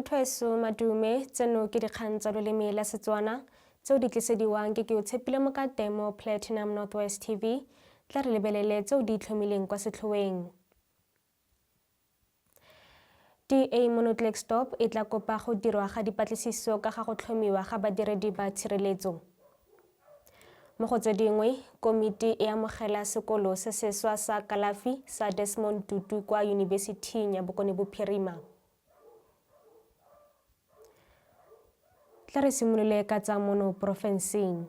Motho madume, tseno ke dikgang tsa loleme la Setswana tseo di tlisediwang ke Keotshepile Mokate mo Platinum Northwest TV. Tla re lebelele tseo di itlhomileng kwa setlhoeng. DA mono Klerksdorp e tla kopa go dirwa ga dipatlisiso ka ga go tlhomiwa ga badiredi ba tshireletso. Mo go tse dingwe, komiti e amogela sekolo se seswa sa kalafi sa Desmond Tutu kwa Yunibesithing ya Bokone Bophirima. Tla re simolole ka tsa mono porofenseng.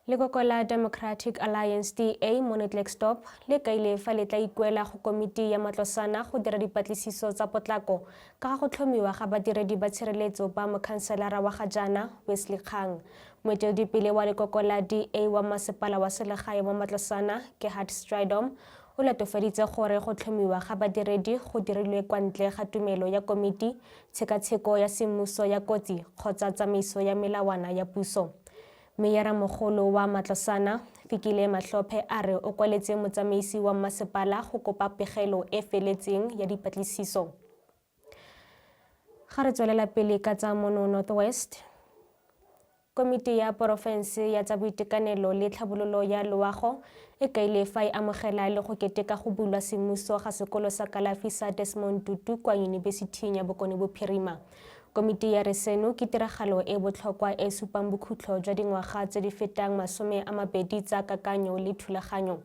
Lekoko la Democratic Alliance DA mono Klerksdorp le kaile fa le tla ikuela go komiti ya matlosana go dira dipatlisiso tsa potlako ka ga go tlhomiwa ga badiredi ba tshireletso ba mokhanselara wa ga jaana Wesley Kgang. Moeteledipele wa lekoko la DA wa masepala wa selegae mo Matlosana, Gerhard Strydom, o latofaditse gore go tlhomiwa ga badiredi go dirilwe kwa ntle ga tumelo ya komiti, tshekatsheko ya semmuso ya kotsi kgotsa tsamaiso ya melawana ya puso. Meyaramogolo wa Matlosana, Fikile Mahlophe a re o kwaletse motsamaisi wa mmasepala go kopa pegelo e feletseng ya dipatlisiso. Ga re tswelela pele ka tsa mono North West, Komiti ya Porofense ya tsa Boitekanelo le Tlhabololo ya Loago e kaile fa e amogela le go keteka go bulwa semmuso ga sekolo sa kalafi sa Desmond Tutu kwa Yunibesithing ya Bokone Bophirima. Komiti ya re seno ke tiragalo e botlhokwa e supang bokhutlo jwa dingwaga tse di fetang 20 tsa kakanyo le thulaganyo.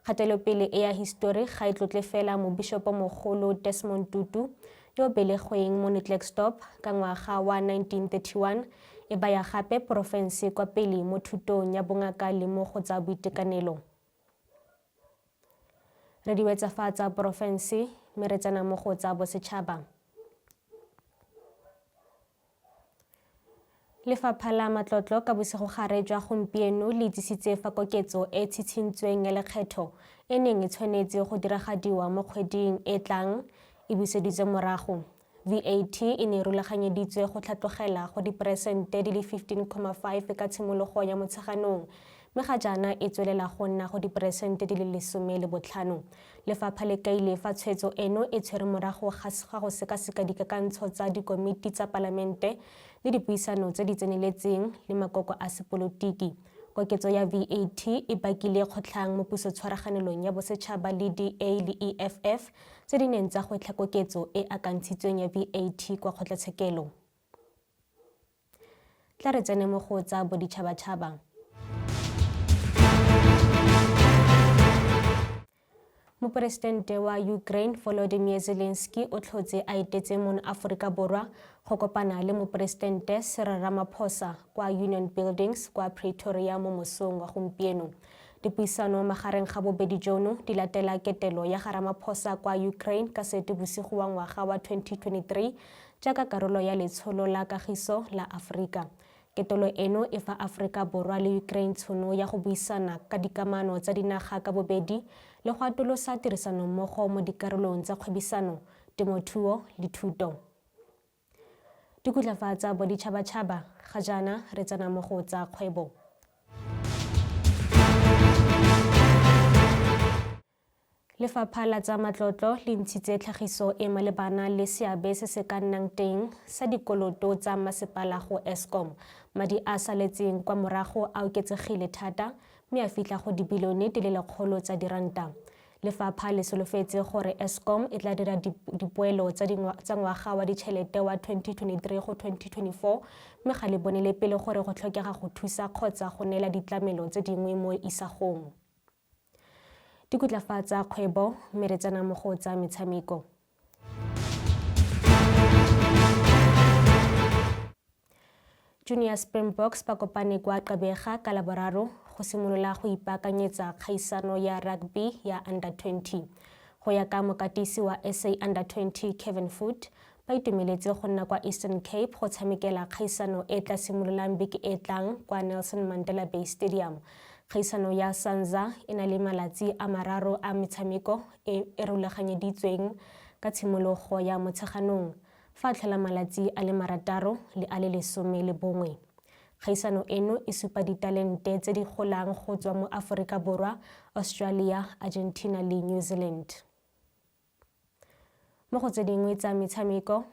Kgatelopele e ya hisitori ga e tlotle fela Mobishopomogolo Desmond Tutu, yo o belegweng mo Klerksdorp ka ngwaga wa 1931, e baya gape porofense kwa pele mo thutong ya bongaka le mo go tsa boitekanelo. Re di wetsa fa tsa porofense mme re tsena mo go tsa bosetšhaba. Lefapha la Matlotlo ka bosigogare jwa gompieno le itsisitse fa koketso e e tshitshintsweng ya lekgetho e neng e tshwanetse go diragadiwa mo kgweding e tlang e buseditswe morago. VAT e ne e rulaganyeditswe go tlhatlogela go diperesente di le 15,5 ka tshimologo ya Motsheganong, mme ga jaana e tswelela go nna go diperesente di le 15. Lefapha le kaile fa tshwetso eno e tshwere morago ga go sekaseka dikakantsho tsa dikomiti tsa palamente le dipuisano tse di tseneletseng le makoko a sepolotiki. Koketso ya VAT e bakile kgotlhang mo pusotshwaraganelong ya bosetšhaba le DA le EFF tse di neng tsa gwetlha koketso e akantshitsweng ya VAT kwa kgotlatshekelo. Tla re tsene mo go tsa boditšhabatšhaba. Moporesidente wa Ukraine Volodymyr Zelensky o tlhotse a etetse mono Aforika Borwa go kopana le Moporesidente Cyril Ramaphosa kwa Union Buildings kwa Pretoria mo mosong wa gompieno. Dipuisano magareng ga bobedi jono di latela ketelo ya ga Ramaphosa kwa Ukraine ka Seetebosigo wa ngwaga wa 2023 jaaka karolo ya Letsholo la Kagiso la Aforika. Ketelo eno e fa Aforika Borwa le Ukraine tshono ya go buisana ka dikamano tsa dinaga ka bobedi le go atolosa tirisanommogo mo dikarolong tsa kgwebisano, temothuo le thuto. Dikutlafa tsa boditšhabatšhaba, ga jaana re tsena mo go tsa kgwebo. Lefapha la tsa matlotlo le ntshitse tlhagiso e malebana le seabe se se ka nnang teng sa dikoloto tsa masepala go Eskom. Madi a saletseng kwa morago a oketsegile thata mme a fitlha go dibilione di le lekgolo tsa diranta. Lefapha le solofetse gore Eskom e tla dira dipoelo tsa ngwaga wa ditšhelete wa 2023 go 2024 mme ga le bonele pele gore go tlhokega go thusa kgotsa go neela ditlamelo tse dingwe mo isagong. Dikutlafa tsa kgwebo mme re tsena mo go tsa metshameko. Junior Springboks ba kopane kwa Gqeberha ka Laboraro go simolola go ipaakanyetsa kgaisano ya rugby ya under 20. Go ya ka mokatisi wa SA Under 20 Kevin Foote, ba itumeletse go nna kwa Eastern Cape go tshamekela kgaisano e tla simololang beke e tlang kwa Nelson Mandela Bay Stadium. Kgaisano ya Sanza e na le malatsi a mararo a metshameko e e rulaganyeditsweng ka tshimologo ya Motsheganong, fa a tlhola malatsi a le marataro le a le 11. Kgaisano eno e supa ditalente tse di golang go tswa mo Aforika Borwa, Australia, Argentina le New Zealand. Mo go tse dingwe tsa metshameko,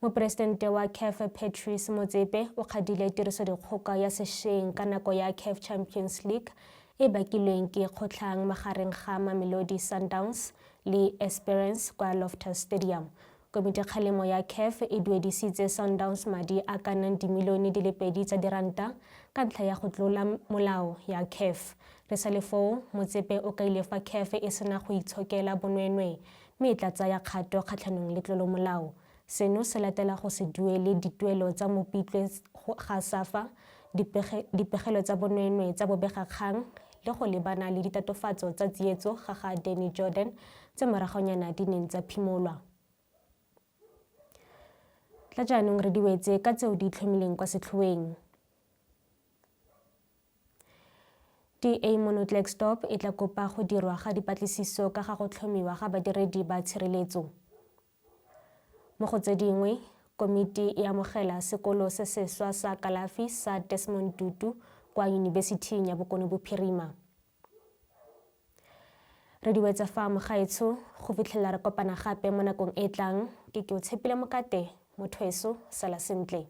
Moporesidente wa CAF Patrice Motsepe o kgadile tirisodikgoka ya sešweng ka nako ya CAF Champions League e bakilweng ke kgotlhang magareng ga Mamelodi Sundowns le Esperance kwa Loftus Stadium. Komiti kgalemo ya CAF e duedisitse Sundowns madi a ka nnang dimilione di le pedi tsa diranta ka ntlha ya go tlola molao ya CAF. Re sa le foo, Motsepe o kaile fa CAF e sena go itshokela bonweenwee mme e tla tsaya kgato kgatlhanong le tlolomolao. Seno se latela go se duele dituelo tsa mopitlwe ga SAFA, dipegelo tsa bonweenwee tsa bobegakgang le go lebana le ditatofatso tsa tsietso ga ga Danny Jordaan tse moragonyana di neng tsa phimolwa. Tla jaanong re di wetse ka tseo di itlhomileng kwa setlhoeng. DA mono Klerksdorp e tla kopa go dirwa ga dipatlisiso ka ga go tlhomiwa ga badiredi ba tshireletso. Mo go tse dingwe, komiti e amogela sekolo se seswa sa kalafi sa Desmond Tutu kwa Yunibesithing ya Bokone Bophirima. Re di wetsa fa mogaetsho go fitlhelela re kopana gape mo nakong e tlang. Ke ke o tshepile mokate, motho eso, sala sentle.